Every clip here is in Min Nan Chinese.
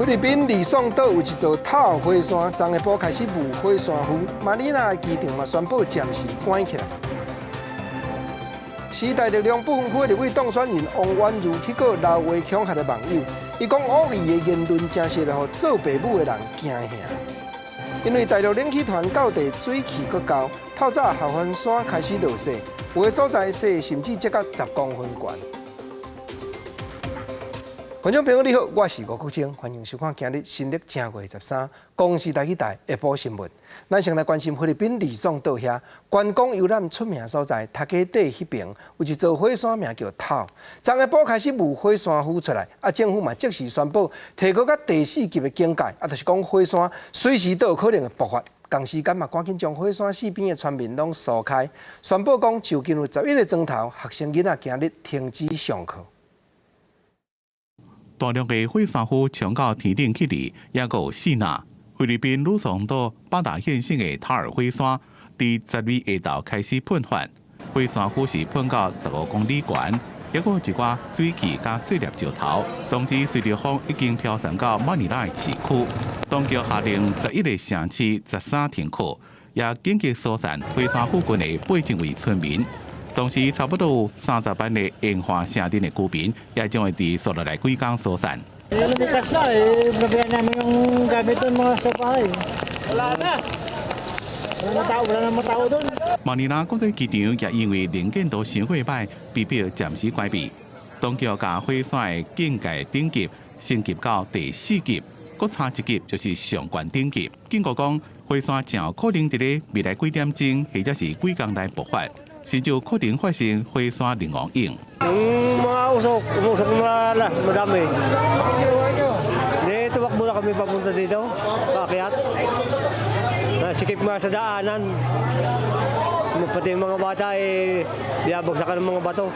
菲律賓呂宋島有一座塔爾火山，昨下晡開始霧火山灰，馬尼拉的機場嘛宣布暫時關起來。時代力量不分區立委當選人王婉諭去告劉話恐嚇的網友，伊講惡意的言論誠實會予做爸母的人驚嚇。因為大陸冷氣團到地水汽閣夠，透早合歡山開始落雪，有的所在雪甚至積到10公分懸。觀眾朋友你好，我是吳國晶，歡迎收看今日新曆正月13，公視台語台下晡新聞。咱先來關心菲律賓呂宋島遐觀光遊覽出名所在，塔基底彼爿有一座火山名叫塔爾，昨下晡開始霧火山灰出來，啊政府嘛即時宣布提高到第四級的警戒，啊就是講火山隨時都有可能會爆發。同時間嘛，趕緊將火山四邊的村民攏疏開，宣布講就近有11個莊頭學生囡仔今日停止上課。大量的火山灰衝到天頂去哩，抑閣有四若。菲律賓呂宋島巴達縣省的塔爾火山，佇12下晝開始噴發，火山灰是噴到15公里懸，抑閣有一寡水汽佮細粒石頭。當時隨著風已經飄散到馬尼拉的市區，當局下令11個城市13停課，也緊急疏散火山附近的80位村民。同時，差不多有30萬個沿岸城鎮的居民，也將會佇紲落來幾工疏散。 Lumikas na eh, nabihan namin yung gamit doon mga sa bahay. Wala na. Wala na tao, wala na mga tao doon. 馬尼拉國際機場也因為能見度傷過䆀，被迫暫時關閉。當局共火山的警戒等級升級到第四級，閣差一級就是上懸等級。警告講，火山誠有可能佇咧未來幾點鐘或者是幾工內爆發，甚至有可能發生火山磷王湧。 Yung mga usok, umusok na madami. Hindi, tumakbo na kami papunta dito. Paakyat. Nasikip nga sa daanan. Pati yung mga bata eh, binabagsakan ng mga bato.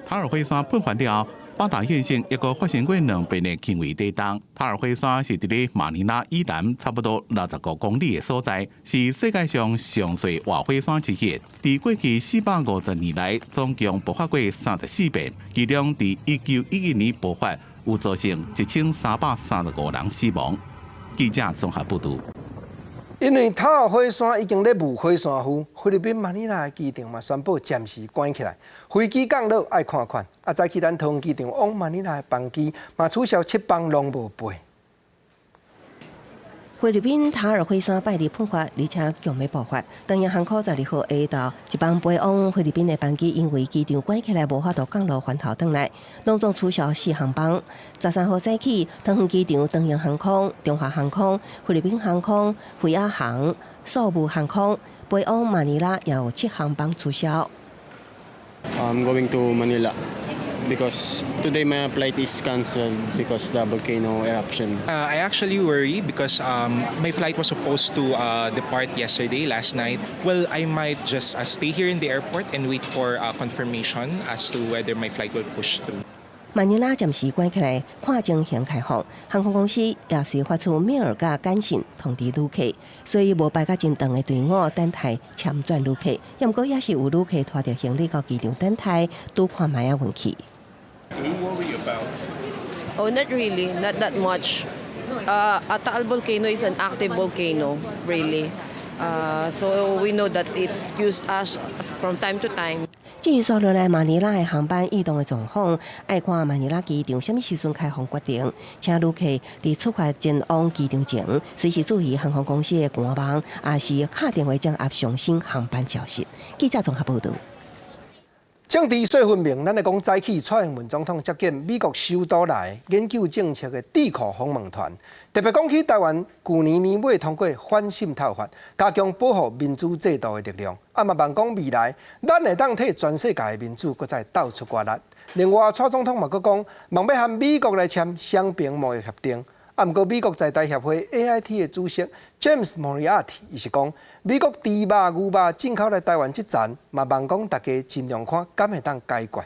塔爾火山噴發了後，巴達縣省抑閣發生過兩遍的輕微地動。塔爾火山是佇咧馬尼拉以南差不多65公里的所在，是世界上上濟活火山之一。佇過去450年來，總共爆發過34遍，其中佇1911年爆發，有造成1335人死亡。記者綜合報導。因為塔爾火山已經咧霧火山灰，菲律賓馬尼拉的機場嘛宣布暫時關起來，飛機降落愛看看。啊，早起咱桃園機場往馬尼拉的班機嘛取消七班攏無飛。菲律賓塔爾火山拜二噴發，而且強欲爆發。長榮航空12號下晝一班飛往菲律賓的班機，因為機場關起來無法度降落，返頭轉來，攏總取消四航班。13號早起，桃園機場長榮航空、中華航空、菲律賓航空、飛亞航、宿務航空飛往馬尼拉也有七航班取消。 I'm going to Manila because today my flight is cancelled because the volcano eruption. I actually worry because my flight was supposed to depart yesterday, last night. Well, I might just stay here in the airport and wait for confirmation as to whether my flight will push through. 馬尼拉暫時關起來，看情形開放。航空公司也是發出メール佮簡訊通知旅客，所以無排甲真長的隊伍等待簽轉旅客。毋過也是有旅客拖著行李到機場等待，拄看覓仔運氣。 Oh, not really, not that much. Taal volcano is an active volcano, really. So we know that it spews ash from time to time. 至於紲落來馬尼拉的航班異動的狀況，愛看馬尼拉機場啥物時陣開放決定。請旅客佇出發前往機場前，隨時注意航空公司的官網，抑是敲電話掌握上新航班消息。記者綜合報導。政治說分明，咱來講早起蔡英文總統接見美國首都來研究政策的智庫訪問團，特別講起台灣舊年年尾通過反滲透法，加強保護民主制度的力量。啊嘛望講未來，咱會當替全世界的民主閣再鬥出偌力。另外，蔡總統嘛閣講，望欲和美國來簽雙邊貿易協定。啊，毋過美國在台協會 AIT 的主席 James Moriarty 伊是講，美國豬肉、牛肉進口來台灣這層，嘛望講大家盡量看敢會當解決。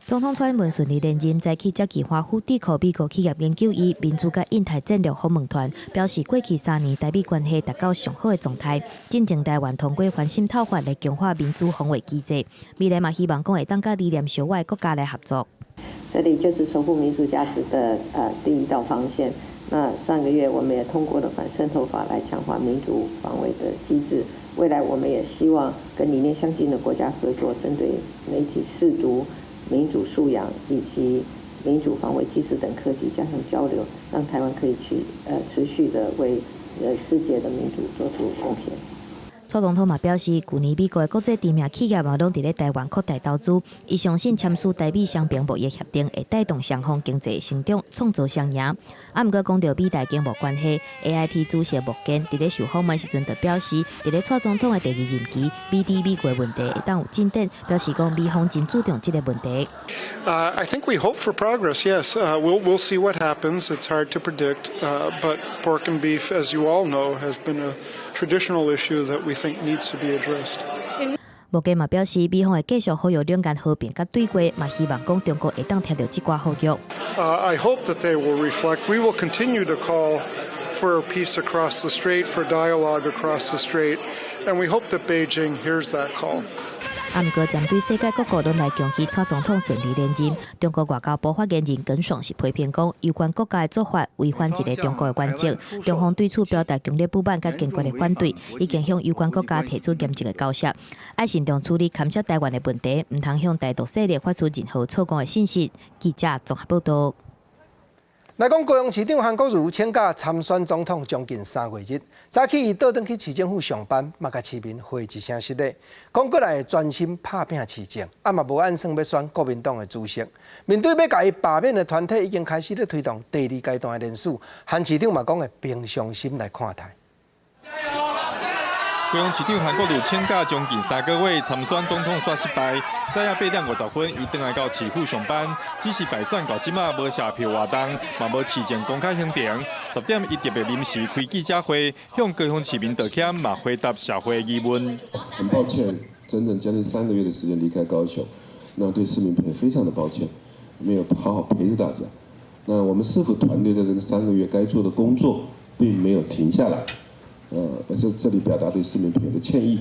總統蔡英文順利連任，早起接見華府智庫美國企業研究院民主佮印太戰略訪問團，表示過去3年台美關係達到上好的狀態。進前台灣通過反滲透法來強化民主防衛機制，未來嘛希望講會當佮理念相倚的國家來合作。這裡就是守護民主價值的第一道防線。那上個月我們也通過了反滲透法來強化民主防衛的機制。未來我們也希望跟理念相近的國家合作，針對媒體識讀、民主素養以及民主防衛機制等課題加強交流，讓台灣可以去持續的為世界的民主做出貢獻。蔡總統嘛表示，舊年美國的國際知名企業嘛攏佇咧台灣擴大投資，伊相信簽署台美雙邊貿易協定會帶動雙方經濟成長，創造雙贏。啊，毋過講著美台經貿關係，AIT 主席莫健佇咧受訪問時陣就表示，佇咧蔡總統的第二任期，美佇美國問題會當有進展，表示講美方真注重這个問題。 I think we hope for progress. Yes, we'll see what happens. It's hard to predict, but pork and beef, as you all know, has been a traditional issue that we think needs to be addressed. 莫健嘛表示，美方會繼續呼籲兩岸和平佮對話，嘛希望講中國會當聽著這寡呼籲。 I hope that they will reflect. We will continue to call for peace across the strait, for dialogue across the strait, and we hope that Beijing hears that call. 啊，毋過針對世界各國攏來恭喜蔡總統順利連任，中國外交部發言人耿爽是批評講，有關國家的做法違反一個中國的原則，中方對此表達強烈不滿佮堅決的反對，已經向有關國家提出嚴正的交涉，愛慎重處理牽涉台灣的問題，毋通向台獨勢力發出任何錯誤的信息。記者綜合報道。來講高雄市長韓國瑜請假參選總統將近3個月，早起伊倒轉去市政府上班，嘛共市民回一聲失禮，講過來會專心拍拚市政，啊嘛無按算欲選國民黨的主席。面對欲共伊罷免的團體已經開始咧推動第二階段的連署，韓市長嘛講會平常心來看待。高雄市長韓國瑜請假將近3個月，參選總統煞失敗。早仔8點50分，伊轉來到市府上班，只是敗選到這馬無謝票活動，嘛無市政公開行程。10點，伊特別臨時開記者會，向高雄市民道歉，嘛回答社會疑問。很抱歉，整整將近3個月的時間離開高雄，那對市民朋友非常的抱歉，沒有好好陪着大家。那我們市府團隊在這個三個月該做的工作，並沒有停下來。我在這裡表達對市民朋友的歉意。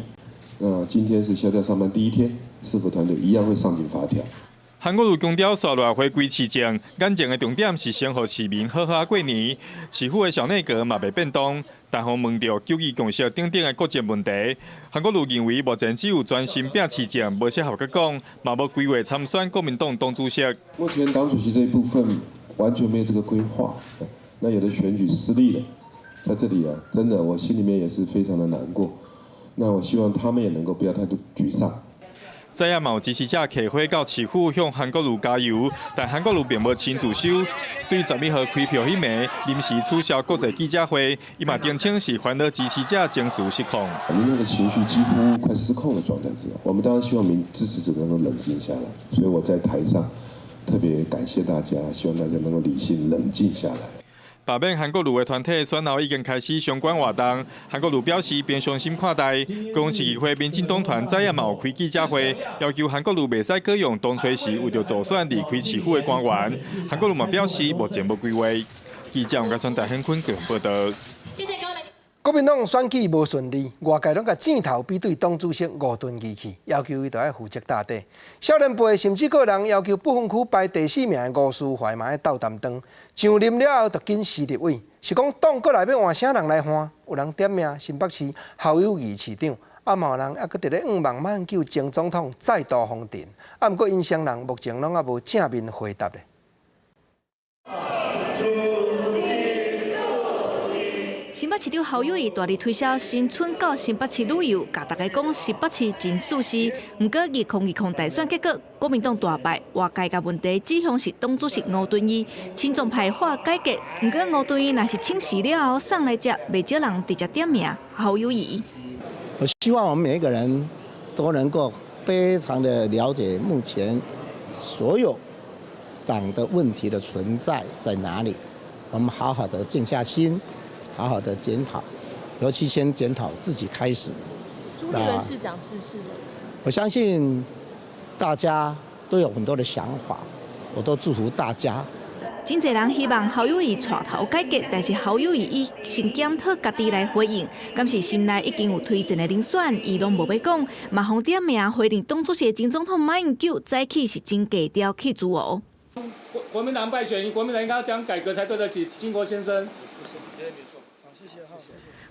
那今天是銷假上班第一天，市府團隊一樣會上緊發條。韓國瑜強調，紲落來回歸市政，眼前的重點是先予市民好好過年。市府的小內閣嘛袂變動，但予問著九二共識等等的國際問題，韓國瑜認為目前只有專心拚市政，無適合閣講，嘛無規劃參選國民黨黨主席。目前黨主席這一部分完全沒有這個規劃，那有的選舉失利了。在這裡啊，真的，我心裡面也是非常的難過。那我希望他們也能夠不要太多沮喪。早仔嘛有支持者騎火到市府向韓國瑜加油，但韓國瑜並無親自收。對11號開票彼暝臨時取消國際記者會，伊嘛澄清是煩惱支持者情緒失控。民眾的情緒幾乎快失控的狀態之下，我們當然希望民支持者能夠冷靜下來。所以我在台上特別感謝大家，希望大家能夠理性冷靜下來。罷免韓國瑜的團體選後已經開始相關活動。韓國瑜表示平常心看待。高雄市議會民進黨團早仔嘛有開記者會，要求韓國瑜袂使閣用當初時為著助選離開市府的官員。韓國瑜嘛表示目前無規劃。記者王家川、大興坤高雄報導。國民黨選舉無順利，外界攏共箭頭比對黨主席吳敦義去，要求伊著愛負責到底。少年輩甚至閣有人要求不分區排第四名的吳斯懷嘛愛鬥擔當。上任了後，就緊辭立委，是講黨閣來欲換啥人來換？有人點名新北市侯友宜市長，啊嘛有人猶閣佇咧向望馬英九前總統再度封陣。啊，毋過𪜶雙人目前攏猶無正面回答咧。新北市長侯友宜大力推銷新春到新北市旅遊，共大家講新北市真舒適。毋過2020大選結果，國民黨大敗，外界共問題指向是黨主席吳敦義，親中派喊改革。毋過吳敦義若是請辭了後送來接，袂少人直接點名侯友宜。我希望我們每一個人都能夠非常的了解目前所有黨的問題的存在在哪裡，我們好好的靜下心。好好的檢討，尤其先檢討自己開始。朱立倫市長逝世了。我相信大家都有很多的想法，我都祝福大家。真濟人希望侯友宜帶頭改革，但是侯友宜以先檢討家己來回應，敢是心內已經有推薦的人選，伊攏無欲講，嘛予點名回任黨主席的前總統馬英九早起是真低調去祝賀。國民黨敗選，國民黨應該講改革才對得起經國先生。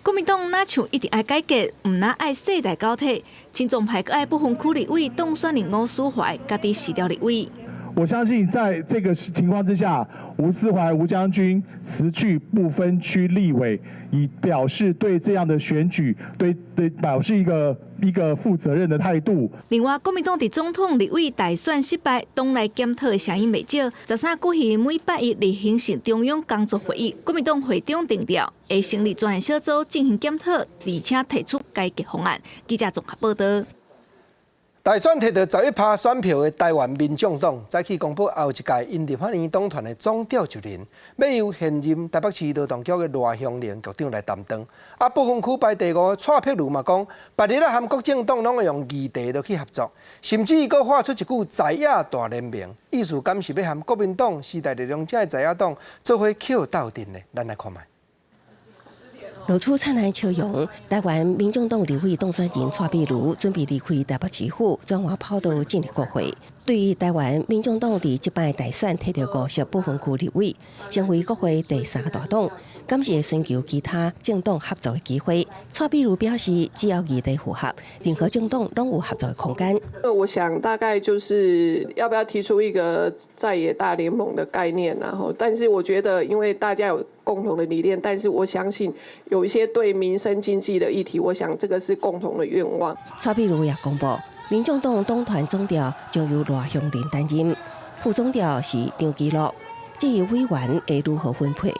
國民黨若像一直愛改革，毋若愛世代交替，親中派閣愛不分區立委當選人吳斯懷，家己辭掉立委。我相信在這個情況之下，吳斯懷吳將軍辭去不分區立委，以表示對這樣的選舉，對對表示一個負責任的態度。另外，國民黨佇總統、立委大選失敗，黨內檢討的聲音袂少。13舉行每拜一例行性中央工作會議，國民黨會長定調會成立專案小組進行檢討，而且提出改革方案。記者綜合報道。大選提到11%選票的台灣民眾黨，早起公布後一屆𪜶立法院黨團的總召集人，欲由現任台北市勞動局的賴香伶局長來擔當。啊，不分區排第五的蔡碧如嘛講，別日啊和國政黨攏會用議題落去合作，甚至閣喊出一句在野大聯盟，意思敢是欲和國民黨、時代力量這个在野黨做伙抾鬥陣呢？咱來看覓。露出燦爛笑容，台灣民眾黨立委當選人蔡壁如準備離開台北市府，轉換跑道進入國會。對於台灣民眾黨佇這擺大選提著五席不分區立委，成為國會第三大黨，敢是會尋求其他政黨合作的機會。蔡壁如表示，只要議題符合，任何政黨攏有合作的空間。我想大概就是要不要提出一個在野大聯盟的概念，然後，但是我覺得因為大家有共同的理念，但是我相信有一些對民生經濟的議題，我想這個是共同的願望。蔡壁如也公布，民眾黨黨團總召將由賴香伶擔任，副總召是張其祿。至於委員會如何分配，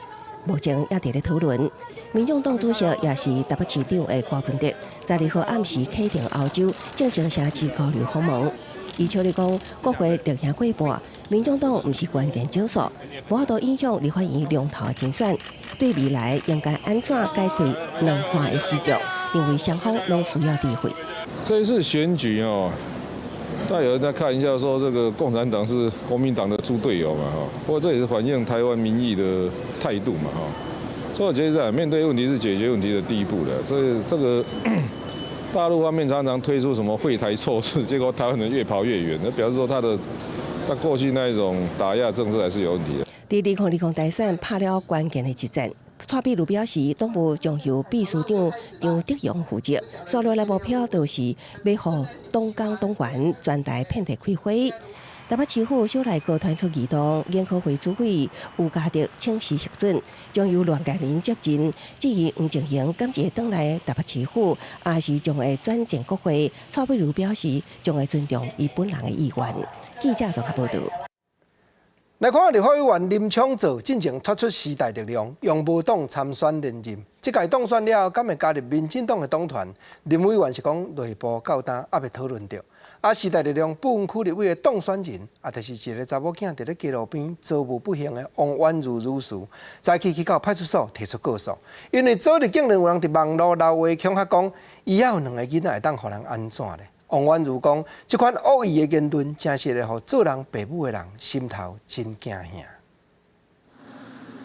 目前也佇咧討論。民眾黨主席也是台北市長的柯文哲，12號暗時啟程歐洲進行城市交流訪問。伊笑咧講，國會力贏過半，民眾黨毋是關鍵少數，無法度影響立法院龍頭的競選。對未來應該按怎解開兩岸的死局，認為雙方攏需要智慧。這一次選舉哦，但有人在看一下，說這個共產黨是國民黨的豬隊友嘛，哈。不過這也是反映台灣民意的態度嘛，哈。所以我覺得面對問題是解決問題的第一步的。所以這個大陸方面常常推出什麼惠台措施，結果台灣人越跑越遠，那表示說他過去那一種打壓政策還是有問題的。佇2020大選拍了關鍵的一戰，蔡壁如表示，黨務將由秘書長張德榮負責，所落來目標就是欲予黨工黨員全台遍地開花。台北市府小內閣傳出異動，研考會主委吳家德請辭核准，將由欒建仁接任。至於黃靜瑩，敢是會轉來台北市府，抑是將會轉戰國會？蔡壁如表示，將會尊重伊本人的意願。記者綜合報導。來看立法委員林昶佐進前脫出時代力量，用無黨參選連任。這屆當選了後，敢會加入民進黨的黨團？林委員是講內部到今猶未討論著。啊，時代力量不分區立委的當選人，啊，就是一个查某囝佇咧街路邊遭遇不幸的王婉如女士，早起去到派出所提出告訴，因為昨日竟然有人佇網路留話恐嚇講，伊猶有兩个囡仔會當予人按怎咧？王婉如講，這款惡意的言論，真是會予做人爸母的人心頭真驚嚇。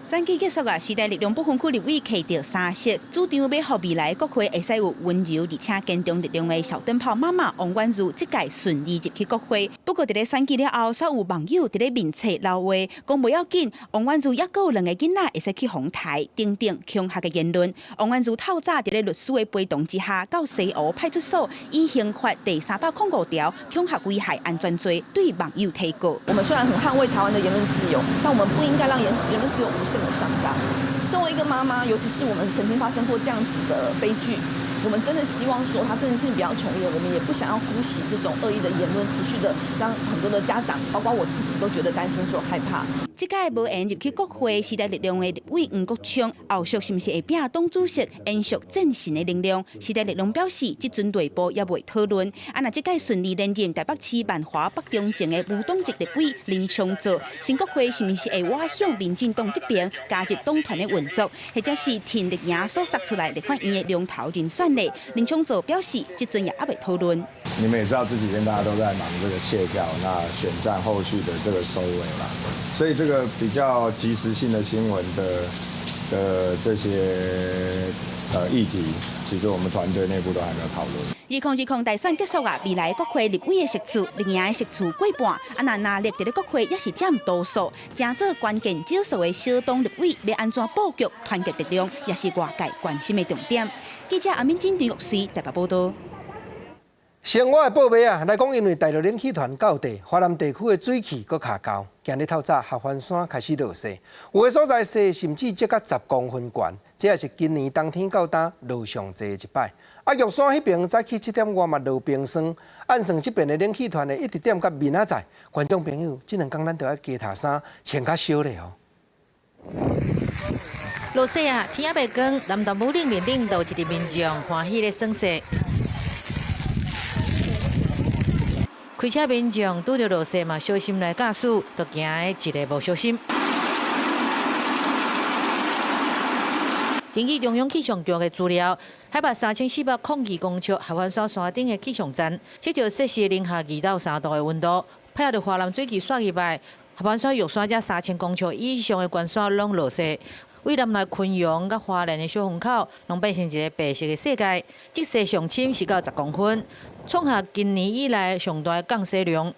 選舉結束啊，時代力量不分區立委提著三席，主張欲予未來國會會使有溫柔而且堅強力量的小燈泡媽媽王婉如，這屆順利入去國會。不過，佇咧選舉了後，煞有網友佇咧面冊留話，講無要緊，王婉如猶閣有兩個囡仔會使去予刣，等等恐嚇的言論。王婉如透早佇咧律師的陪同之下，到西湖派出所以刑法第305條恐嚇危害安全罪對網友提告。我們雖然很捍衛台灣的言論自由，但我們不應該讓言論自由無限的上綱。身為一個媽媽，尤其是我們曾經發生過這樣子的悲劇，我們真的希望說，它真的是不要重演。我們也不想要姑息這種惡意的言論，持續的讓很多的家長，包括我自己，都覺得擔心、說害怕。這屆無緣入去國會，時代力量的立委黃國昌，後續是毋是會拚黨主席，延續戰神的能量？時代力量表示，這陣內部猶未討論。啊，若這屆順利連任台北市萬華北中正的無黨籍立委林昶佐，新國會是毋是會倚向民進黨這邊加入黨團的運作，或者是挺綠營所殺出來立法院的龍頭人選呢？林昶佐表示，這陣也猶未討論。你們也知道，這幾天大家都在忙這個謝票，那選戰後續的這個收尾嘛，所以這個比較即時性的新聞的這些議題，其實我們團隊內部都還沒有討論。2020大選結束啊，未來國會立委的席次，綠營的席次過半，啊若藍綠佇咧國會也是佔多數，成做關鍵少數的小黨立委，欲按怎布局團結力量，也是外界關心的重點。記者阿敏珍、張玉穗台北報道。生活的報備啊，來講，因為大陸冷氣團到地，華南地區的水汽閣較厚。今日透早合歡山開始落雪，有的所在雪甚至積到10公分懸，這也是今年冬天到今落上濟的一擺。啊，玉山彼爿早起7點外嘛落冰霜，按算這邊的冷氣團會一直踮到明仔載。觀眾朋友，這兩工咱著愛加套衫，穿較少咧哦。落雪啊，天猶未光，南投武嶺面頂就有一陣民眾歡喜咧耍雪。開車民眾拄著落雪嘛，小心來駕駛，都驚的一个無小心。根據中央氣象局的資料，海拔3402公尺合歡山山頂的氣象站，測著攝氏零下2到3度的溫度。配合著華南水汽煞入來，合歡山玉山遮3000公尺以上的懸山攏落雪。為南來昆陽佮花蓮的小風口，攏變成一个白色的世界。積雪上深是到10公分，創下今年以來上大的降雪量。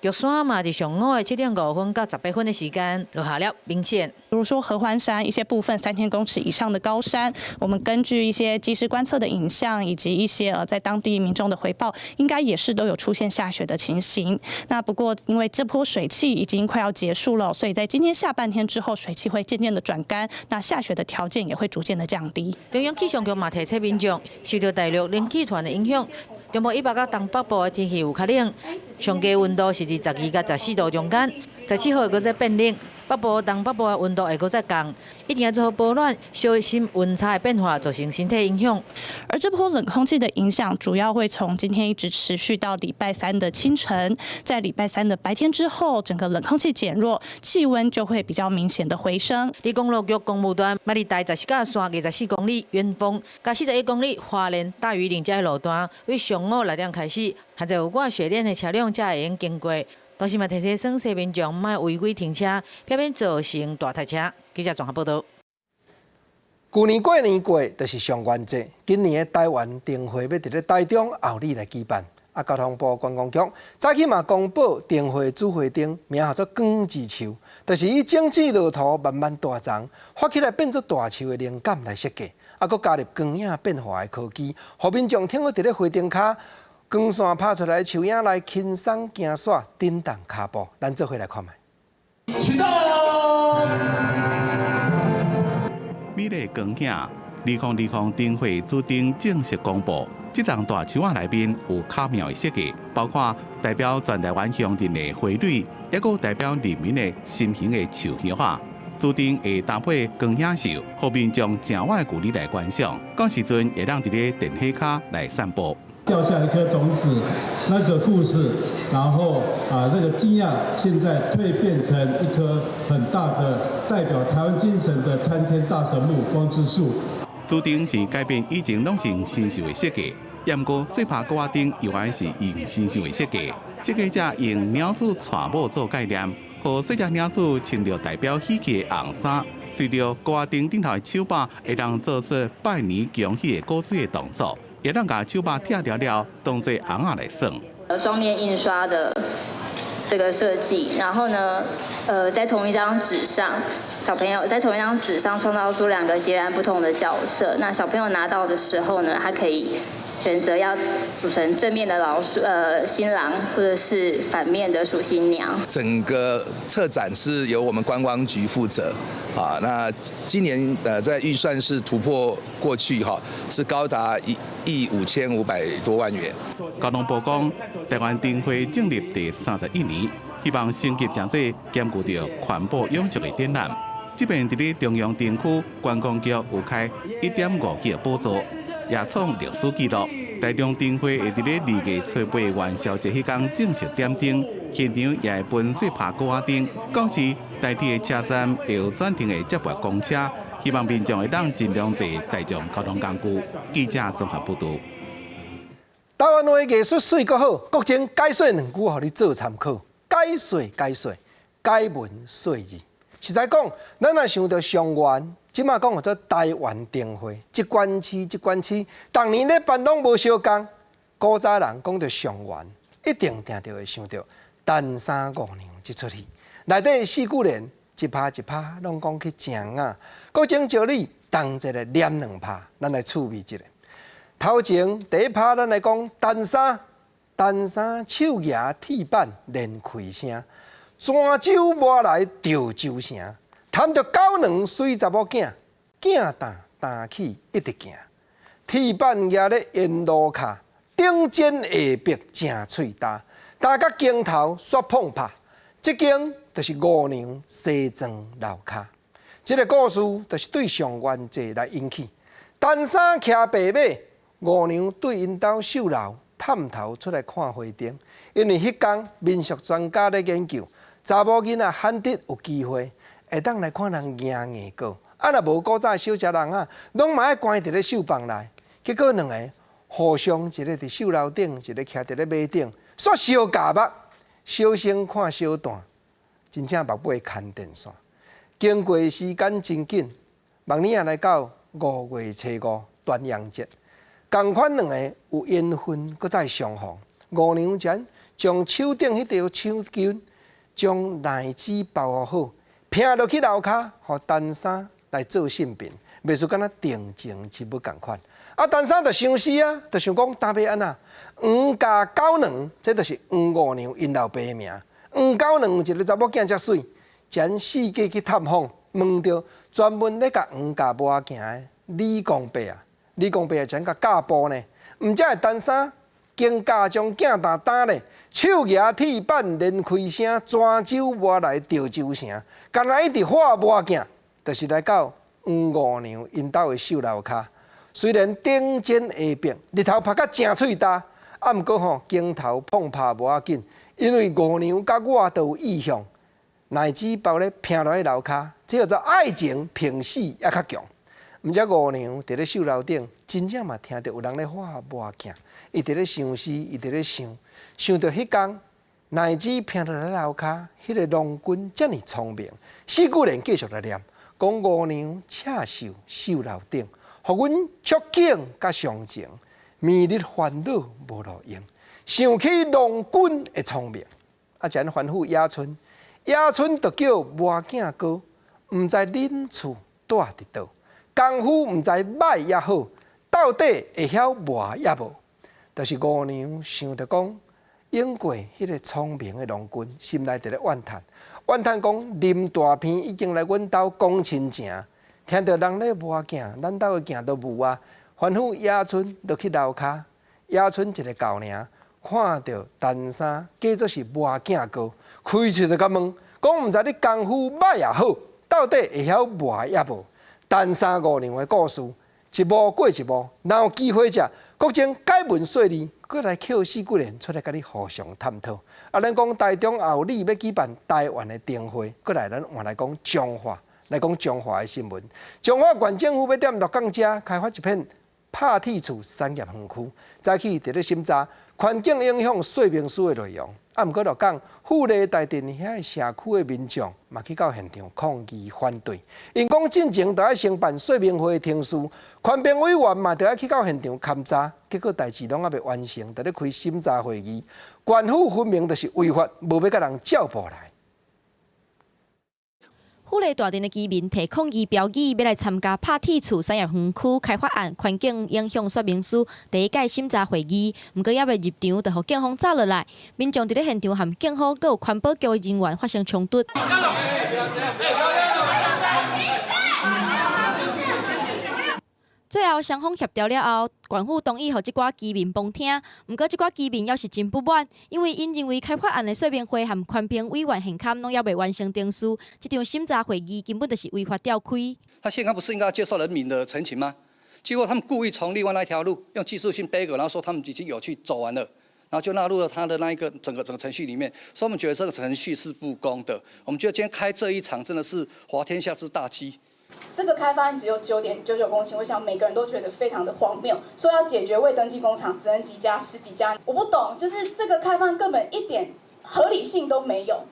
玉山嘛，佇上午的7點5分到18分的時間落下了冰線。比如說合歡山一些部分3000公尺以上的高山，我們根據一些即時觀測的影像以及一些在當地民眾的回報，應該也是都有出現下雪的情形。那不過因為這波水汽已經快要結束了，所以在今天下半天之後，水汽會漸漸的轉乾，那下雪的條件也會逐漸的降低。中央氣象局嘛提醒民眾，受到大陸冷氣團的影響，中部以北佮東北部的天氣有較冷，上低溫度是佇12到14度中間。17號會閣再變冷，北部、東北部的溫度會閣再降，一定要做好保暖，小心溫差的變化造成身體影響。而這波冷空氣的影響，主要會從今天一直持續到禮拜三的清晨，在禮拜三的白天之後，整個冷空氣減弱，氣溫就會比較明顯的回升。佇公路局公務段，馬里大十四甲山24公里遠峰，佮41公里花蓮大禹嶺這个路段，為上午6點開始，限制有掛雪鏈的車輛才會用經過。同時嘛，提醒耍雪民眾莫違規停車，避免造成大塞車。記者綜合報導。舊年過年過，就是上元節。今年的台灣燈會欲佇咧台中后里來舉辦。啊，交通部觀光局早起嘛公布燈會主會燈，名號做光之樹，就是以種子落土慢慢大叢，發起來變做大樹的靈感來設計。啊，閣加入光影變化的科技，予民眾停佇咧會燈跤。光線拍出來樹影來輕鬆行雪，震動跤步，咱做伙來看覓。啟動。美麗光影，2020燈會主燈正式公布。這叢大樹仔內面有巧妙的設計，包括代表全台灣鄉鎮的花蕊，抑閣代表人民的心形的樹葉仔。主燈會搭配光影秀，予民眾誠遠的距離來觀賞。到時陣會當佇咧電火跤來散步。掉下一顆種子，那個故事，然後啊，那個驚訝，現在蛻變成一棵很大的代表台灣精神的參天大神木光之樹。主燈是改變以前攏是用神獸的設計，毋過細拍鼓仔燈猶原是用神獸的設計。設計者用鳥子娶某做概念，予細隻鳥子穿著代表喜氣的紅衫，隨著鼓仔燈頂頭的手把，會當做出拜年恭喜的鼓槌的動作。會當共手把拆掉了，當做尪仔來耍。雙面印刷的這個設計，然後呢，在同一張紙上，小朋友在同一張紙上創造出兩個截然不同的角色。那小朋友拿到的時候呢，他可以選擇要組成正面的老鼠，新郎，或者是反面的鼠新娘。整個策展是由我們觀光局負責。啊，那今年在預算是突破過去哈，是高達1億5500多萬元。交通部講，台灣燈會進入第31年，希望升級成做兼顧著環保永續的展覽。這擺佇咧中央燈區觀光局有開1.5億補助，也創歷史紀錄。台中燈會會佇咧2月初8元宵節彼工正式點燈，現場也會分細拍鼓仔燈。到時台鐵的車站會有專程的接駁公車，希望民眾會當盡量坐大眾交通工具。記者綜合報導。台灣話藝術媠閣好，國政解說兩句，予你做參考。解說解說，解文說字。實在講，咱若想著上元，這馬講叫做台灣燈會，一縣市一縣市，逐年咧辦攏無相仝。古早人講著上元，一定定著會想著陳三五娘這齣戲。內底四句聯，一拍一拍攏講去正雅。國情照你同齊來念兩拍，咱來趣味一下。頭前第一拍，咱來講陳三，陳三手舉鐵板連開聲，泉州磨來潮州城。談著狗娘媠查某囝，囝擔擔起一直行，鐵板舉咧沿路跤，頂尖下壁誠喙焦，焦甲鏡頭煞碰拍，這間就是五娘西裝樓跤。這个故事就是對上元節來引起。陳三騎白馬，五娘對𪜶兜繡樓探頭出來看花燈，因為彼工民俗專家咧研究，查某囡仔罕得有機會。會當來看人贏硬果，啊若無古早小食人啊，攏嘛愛關佇咧繡房內。結果兩个互相一个佇繡樓頂，一个徛佇咧馬頂，煞相咬目，小生看小旦，真正目尾牽電線。經過時間真緊，目年仔來到5月初5端陽節，仝款兩个有緣分，閣再相逢。五娘前將手頂彼條手巾，將內子包好。拼落去樓跤，予陳三來做信憑，袂輸敢若定情之物仝款。啊，陳三就相思啊，就想講當欲按怎？黃咬狗娘，這就是黃五娘𪜶老爸的名。黃狗娘一个查某囝遮媠，前四界去探訪，問著專門咧共黃咬磨鏡的李公伯啊，李公伯前共教步呢，毋才會陳三。經家將鏡擔擔咧，手舉鐵板連開聲，泉州磨來潮州城，敢若一直畫磨鏡，就是來到黃五娘𪜶兜的繡樓跤。雖然頂尖下壁，日頭曬甲誠喙焦，啊，毋過吼鏡頭碰拍無要緊，因為五娘佮我都有意向，內子包咧拼落去樓跤，這叫做愛情憑死猶較強。毋才五娘佇咧繡樓頂，真正嘛聽著有人咧畫磨鏡，伊佇咧相思，伊佇咧想，想著彼工內子拼落來樓跤，彼个郎君遮爾聰明，四句聯繼續來念，講五娘赤袖繡樓頂，予阮觸景佮傷情，暝日煩惱無路用，想起郎君的聰明，啊，才吩咐野春，野春就叫磨鏡哥，毋知恁厝蹛佇佗。功夫毋知䆀抑好，到底會曉磨抑無？就是五娘想著講，應過彼个聰明的郎君，心內佇咧怨嘆，怨嘆講林大片已經來阮兜講親情，聽著人咧磨鏡，咱兜的鏡都無啊。吩咐野春落去樓跤，野春一个狗爾，看著陳三假做是磨鏡哥，開喙就共問，講毋知你功夫䆀抑好，到底會曉磨抑無？陳三五娘的故事，一幕過一幕，若有機會者，國政改文說理，閣來抾四句聯出來，佮你互相探討。啊，咱講台中後里欲舉辦台灣的燈會，閣來咱換來講彰化，來講彰化的新聞。彰化縣政府欲踮鹿港遮開發一片拍鐵厝產業園區，早起佇咧審查環境影響說明書的內容。啊，毋過鹿港富麗大鎮遐个社區的民眾嘛去到現場抗議反對，𪜶講進前著愛先辦說明會的程序，環評委員嘛著愛去到現場勘查，結果代誌攏猶未完成，佇咧開審查會議，縣府分明就是違法，無欲共人照步來。富麗大鎮的居民提抗議標語，欲來參加拍鐵厝產業園區開發案環境影響說明書第一屆審查會議，毋過猶未入場，就予警方罩落來。民眾佇咧現場和警方閣有環保局的人員發生衝突。最後雙方協調了後，縣府同意予這寡居民旁聽。毋過這寡居民猶是真不滿，因為𪜶認為開發案的說明會和環評委員現勘攏猶未完成程序，這場審查會議根本就是違法召開。他現在不是應該接受人民的陳情嗎？結果他們故意從另外那條路用技術性背鍋，然後說他們已經有去走完了，然後就納入了他的那一個整個程序裡面。所以我們覺得這個程序是不公的。我們覺得今天開這一場真的是滑天下之大稽。這個開發案只有9.99公頃，我想每個人都覺得非常的荒謬。說要解決未登記工廠，只能幾家、十幾家，我不懂，就是這個開發案根本一點合理性都沒有。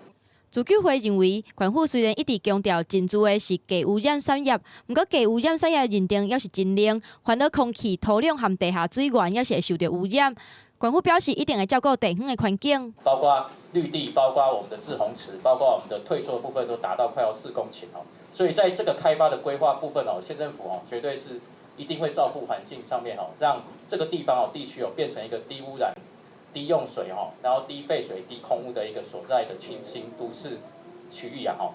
自救會認為，縣府雖然一直強調進駐的是低污染產業，毋過低污染產業認定猶是真靈，環繞空氣、土壤和地下水源猶是會受著污染。縣府表示一定會照顧地方的環境，包括綠地，包括我們的滯洪池，包括我們的退縮部分都達到快要4公頃哦。所以在這個開發的規劃部分哦，縣政府哦絕對是一定會照顧環境上面哦，讓這個地方哦地區哦變成一個低污染、低用水哦，然後低廢水、低空污的一個所在的清新都市區域啊吼。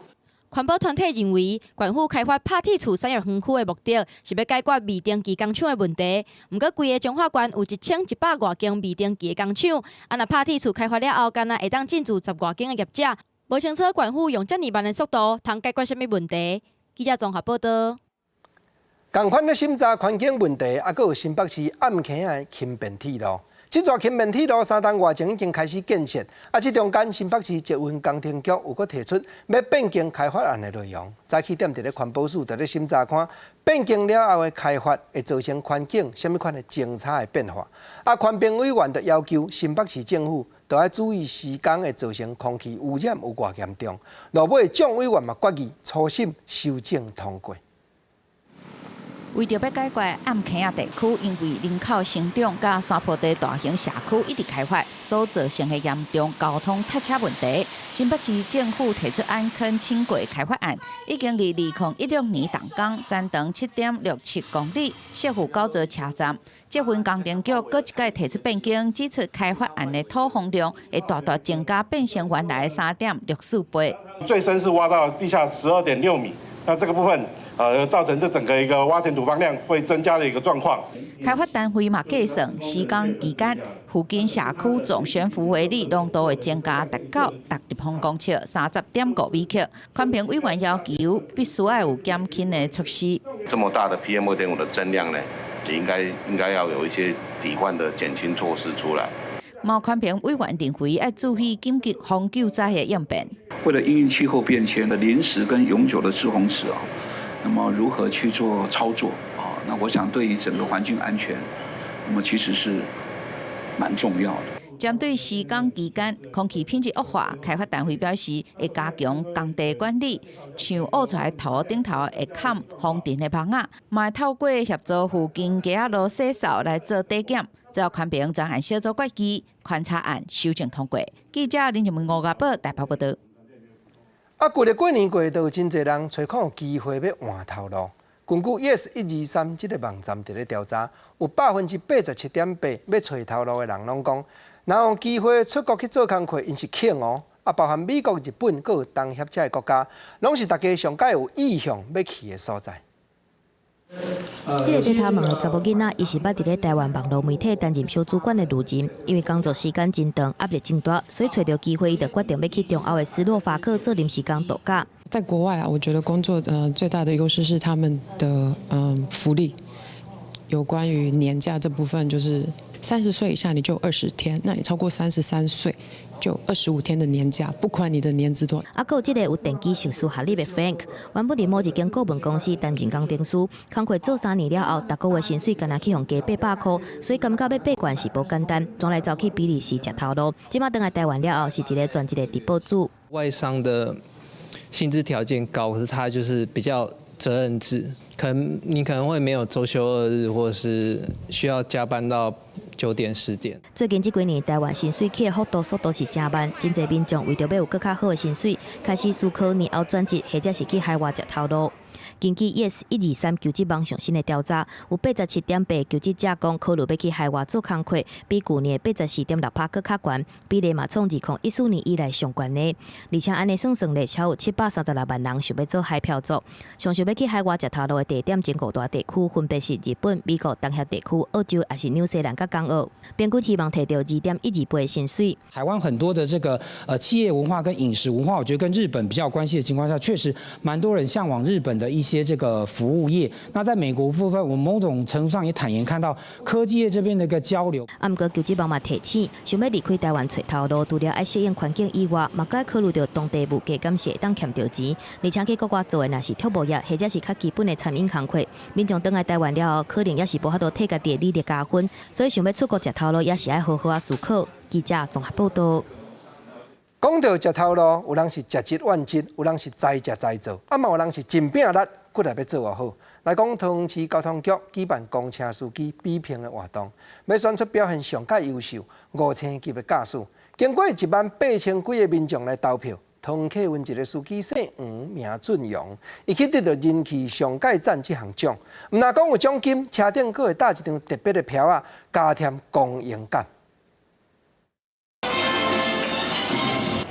環保團體認為，縣府開發拍鐵厝產業園區的目的是欲解決未登記工廠的問題。毋過，規个彰化縣有1100外間未登記的工廠，啊，若拍鐵厝開發了後，干焦會當進駐10外間的業者，無清楚縣府用遮爾慢的速度，通解決啥物問題？記者綜合報導。仝款咧審查環境問題，啊，閣有新北市暗坑仔的輕便鐵路。這座輕便鐵路3冬外前已經開始建設，啊，這中間新北市捷運工程局有閣提出欲變更開發案的內容。早起踮佇咧環保署佇咧審查看變更了後的開發會造成環境啥物款的政策的變化。啊，環評委員就要求新北市政府都愛注意施工會造成空氣污染有偌嚴重。落尾眾委員嘛決議初審修正通過。為著欲解決暗坑仔地區，因為人口成長佮山坡地大型社區一直開發所造成的嚴重交通塞車問題，新北市政府提出安坑輕軌開發案，已經佇2016年動工，全長7.67公里，設附九座車站。捷運工程局閣一擺提出變更，指出開發案的土方量會大大增加，變成原來3.64倍。最深是挖到地下12.6米，那這個部分，造成這整個一個挖填土方量會增加的一個狀況。開發單位嘛計算施工期間，附近社區總懸浮微粒濃度會增加達到逐立方公尺30.5微克。環評委員要求必須愛有減輕的措施。這麼大的 PM 2.5的增量呢，你應該要有一些抵換的減輕措施出來。嘛環評委員認為愛注意緊急防救災的應變。為了因應氣候變遷的臨時跟永久的滯洪池啊，那麼如何去做操作啊？那我想對於整個環境安全，那麼其實是蠻重要的。針對施工期間空氣品質惡化，開發單位表示會加強工地管理，像挖出來土頂頭會崁防塵的網仔，嘛會透過協助附近街仔路洗掃來做抵減。最後環評專案小組決議，勘查案修正通過。記者林靜文、吳家寶台北報導。啊，舊曆過年過，都有真濟人揣看有機會欲換頭路。根據 Yes 123這个網站佇咧調查，有87.8%欲揣頭路的人攏講，若有機會出國去做工課，𪜶是肯哦。啊，包含美國、日本、閣有東協遮的國家，攏是大家上蓋有意向欲去的所在。這个低頭毛的查某囡仔，伊是捌佇咧台灣網路媒體擔任小主管的女人，因為工作時間真長，壓力真大，所以揣著機會，伊就決定欲去中歐的斯洛伐克做臨時工度假。在國外啊，我覺得工作最大的優勢是他們的福利，有關於年假這部分，就是30歲以下你就20天，那你超過33歲就25天的年假，不管你的年資多。啊，閣有這个有電機碩士學歷的 Frank，原本佇某一間顧問公司擔任工程師，工課做3年了後，逐个月薪水干焦去予加800箍，所以感覺欲爬懸是無簡單，轉來走去比利時食頭路。這馬轉來台灣了後，是一个全職的直播主。外商的薪資條件高，可是他就是比較責任制，可能你可能會沒有週休二日，或者是需要加班到9點10點。最近這幾年，台灣薪水起的幅度速度是誠慢，真濟民眾為著欲有閣較好的薪水，開始思考年後轉職，或者是去海外食頭路。根據 Yes 123求職網上新的調查，有87.8求職者講考慮欲去海外做工課，比舊年的84.6%閣較懸，比例嘛創2014年以來上懸的。而且按呢算算咧，超有736萬人想欲做海漂族，上想欲去海外食頭路的地點，前五大地區分別是日本、美國、東協地區、澳洲，抑是紐西蘭佮港澳。平均希望提著2.12倍的薪水。台灣很多的這個企業文化跟飲食文化，我覺得跟日本比較有關係的情況下，確實蠻多人嚮往日本的一些這個服務業。那在美國部分，我某種程度上也坦言看到科技業這邊的一個交流。啊，毋過求職網嘛提醒，想欲離開台灣揣頭路，除了愛適應環境以外，嘛閣愛考慮著當地物價敢是會當儉著錢，而且去國外做的若是畜牧業，或者是較基本的餐飲工課，民眾轉來台灣了後，可能猶是無法度替家己的履歷加分，所以想欲出國食頭路，也是愛好好仔思考。記者綜合報導。講到食頭路，有人是食質怨質，有人是知食知做，啊嘛有人是真拼力，骨力欲做偌好。來講，桃園市交通局舉辦公車司機比拼的活動，欲選出表現上蓋優秀五星級的駕駛。經過1萬8千幾个民眾來投票，桃園客運一个司機姓黃，名俊陽，伊去得著人氣上蓋讚這項獎。毋但講有獎金，車頂閣會搭一張特別的票仔，加添光榮感。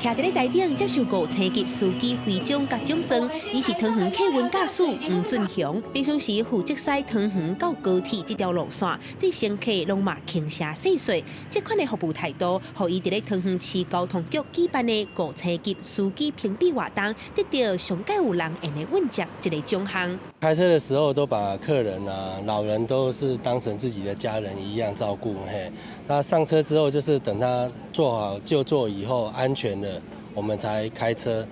徛佇咧台頂接受五星級司機徽章佮獎狀，伊是桃園客運駕駛黃俊雄。平常時負責駛桃園到高鐵這條路線，對乘客攏嘛輕聲細說。這款的服務態度，予伊佇咧桃園市交通局舉辦的五星級司機評比活動，得著上蓋有人緣的問責這个獎項。開車的時候都把客人啊、老人都是當成自己的家人一樣照顧，嘿。那上車之後就是等他坐好就座以後安全了，我們才開車。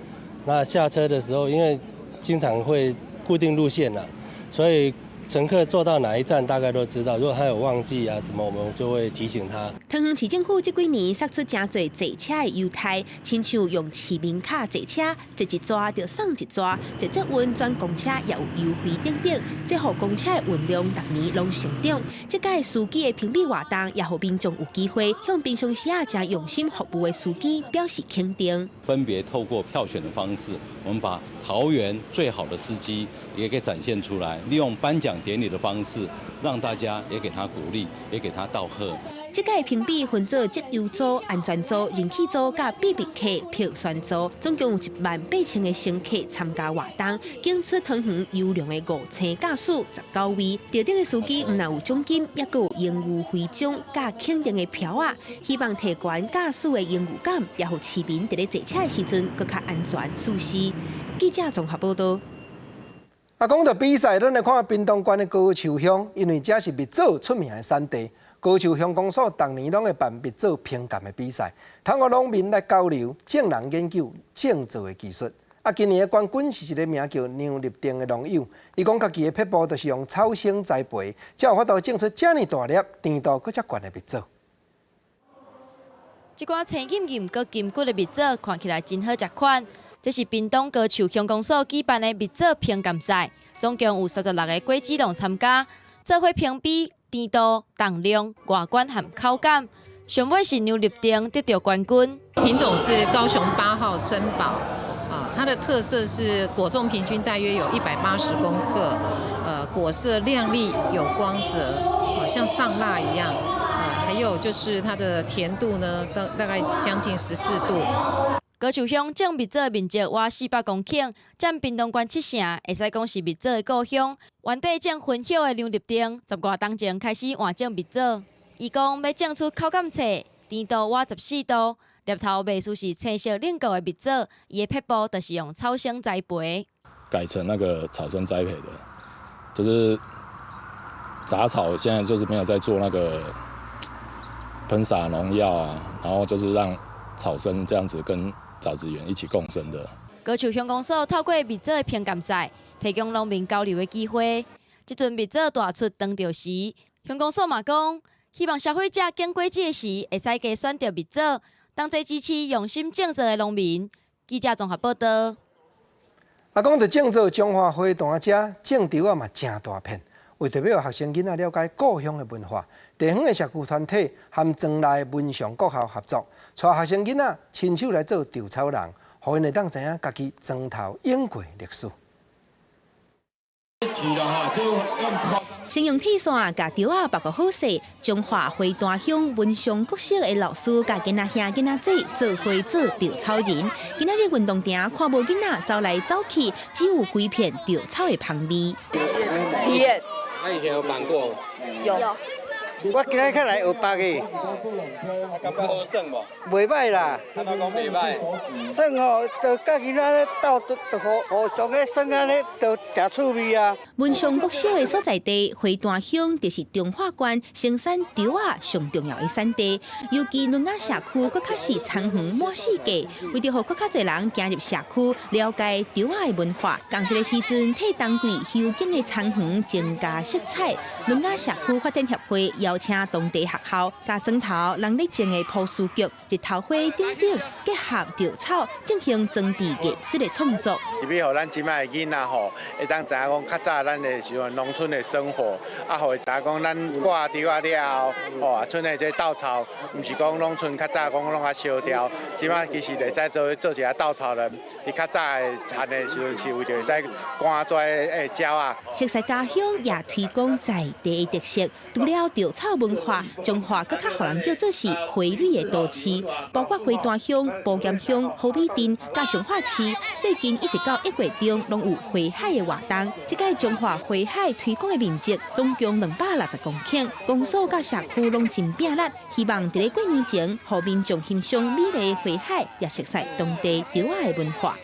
那下車的時候，因為經常會固定路線啦，所以乘客坐到哪一站大概都知道。如果他有忘記啊什麼，我們就會提醒他。桃園市政府這幾年釋出誠濟坐車的優待，親像用市民卡坐車，坐一逝就送一逝，坐捷運轉公車也有優惠等等，這予公車的運量逐年攏成長。這屆司機的評比活動，也予民眾有機會向平常時啊誠用心服務的司機表示肯定。分別透過票選的方式，我們把桃園最好的司機也給展現出來，利用頒獎典禮的方式，讓大家也給他鼓勵，也給他道賀。這屆評比分做績優組、安全組、人氣組佮秘密客票選組，總共有1萬8千个乘客參加活動，揀出桃園優良的五星駕駛19位。得獎的司機毋但有獎金，猶閣有榮譽徽章佮肯定的票仔，希望提懸駕駛的榮譽感，也予市民佇咧坐車的時陣閣較安全舒適。記者綜合報道。啊，講到比賽，咱來看屏東縣的高樹鄉，因為這是蜜棗出名的產地。高樹鄉公所逐年攏會辦蜜棗評鑑的比賽，通予農民來交流、眾人研究種植的技術。啊，今年的冠軍是一个名叫梁立定的農友，伊講家己的撇步就是用草生栽培，才有法度種出遮爾大粒、甜度閣遮懸的蜜棗。這寡青金金、閣金骨的蜜棗，看起來真好食款。這是屏東高樹鄉公所舉辦的蜜棗評鑑賽，總共有36个果子農參加，做伙評比甜度、重量、外觀和口感。上尾是梁立定得著冠軍。品種是高雄8號珍寶，啊，它的特色是果重平均大約有180公克，果色亮麗有光澤，好像上蠟一樣，還有就是它的甜度呢，大概將近14度。高樹鄉種蜜棗面積倚400公頃，佔屏東縣七成，會使講是蜜棗的故鄉。原底種薰葉的梁立定，十外冬前開始換種蜜棗。伊講欲種出口感脆、甜度倚14度、粒頭袂輸是青色冷果的蜜棗，伊的撇步就是用草生栽培。改成那個草生栽培的，就是雜草現在就是沒有在做那個噴灑農藥啊，然後就是讓草生這樣子跟棗子園一起共生的。高樹鄉公所透過蜜棗的評鑑賽，提供農民交流的機會。這陣蜜棗大出當著時，鄉公所嘛講，希望消費者揀果子的時，會使加選擇蜜棗，同齊支持用心種植的農民。記者綜合報道。啊，講著種棗彰化花壇遮種稻仔嘛，誠大片。為著欲予學生囡仔了解故鄉的文化，地方的社區團體和莊內文祥國校合作，帶學生囡仔親手來做稻草人，予𪜶會當知影家己莊頭湧過歷史。先用鐵線共稻仔縛個好勢，彰化花壇鄉文祥國小的老師共囡仔兄囡仔姊做伙做稻草人。今仔日運動場看無囡仔走來走去，只有規片稻草的香味。體驗。那以前有綁過？有。我今日較來學縛的。感覺好耍無？袂䆀啦。按怎講袂䆀？耍吼，就佮囡仔咧鬥，就互互相咧耍按呢，就誠趣味啊。文祥國小的所在地花壇鄉，就是彰化縣生產稻仔上重要的產地。尤其崙仔社區，閣較是田園滿四界。為著予閣較濟人行入社區，了解稻仔的文化，仝一个時陣替冬季休耕的田園增加色彩。崙仔社區發展協會邀邀請當地學校，佮庄頭人咧種的波斯菊、日頭花等等，結合稻草進行裝置藝術的創作。是欲予咱這擺的囡仔吼，會當知影講較早咱的時陣農村的生活，啊，予伊知影講咱割稻仔了後，吼，啊，賰的這稻草，毋是講攏賰較早講攏愛燒掉，這擺其實會使做做一个稻草人。佇較早的田的時陣是為著會使趕跩的鳥仔。熟似家鄉也推廣在地的特色，除了稻草文化，彰化閣較予人叫做是花蕊的都市，包括花壇鄉、埔鹽鄉、好美鎮、佮彰化市，最近一直到1月中，攏有花海的活動。這屆彰化花海推廣的面積總共260公頃，公所佮社區攏真拼力，希望佇咧過年前，予民眾欣賞美麗的花海，也熟悉當地稻仔的文化。